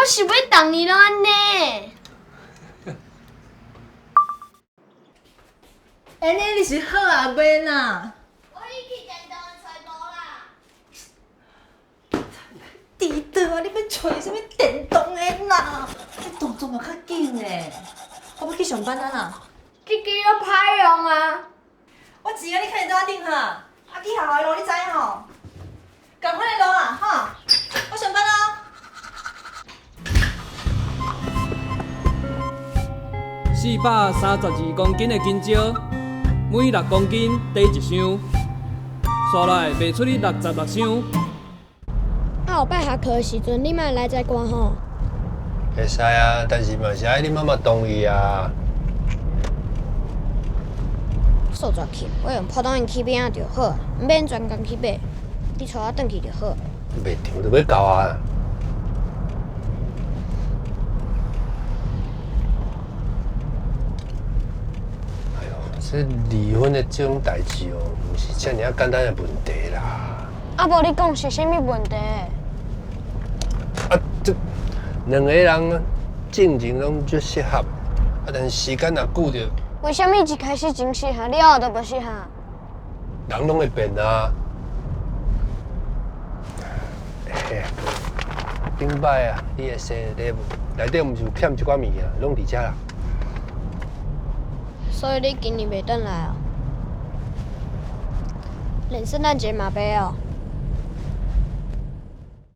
想欲逐年攏按呢。按呢你是好啊袂啦？我去電動揣無啦。伫倒啊！你欲揣啥物電動的啦？你動作嘛較緊呢。我欲去上班啊啦。這支攏歹用啊！我錢啊，你囥佇桌仔頂哈。啊，去學校的路你知吼？仝款的路啊，吼！我上班囉。432公斤的香蕉，每6公斤缀一箱，煞來賣出去66箱。啊，後擺下課的時陣，你莫來載我吼。會使啊，但是嘛是愛你媽媽同意啊。數學課，我用普通的起餅仔就好，毋免專工去買。你帶我轉去就好。賣場就欲到啊！哎喲，這離婚的這種代誌哦，毋是遮爾仔簡單的問題啦。啊，無你講是啥物問題？啊，這兩个人進前攏足適合，啊，但是時間若久著，為啥物一開始真適合，了後就無適合？人攏會變啊。嘿，頂擺啊，你的生日禮物內底毋是有欠一寡物件，攏佇遮啦。所以你今年袂轉來哦？連聖誕節嘛袂哦？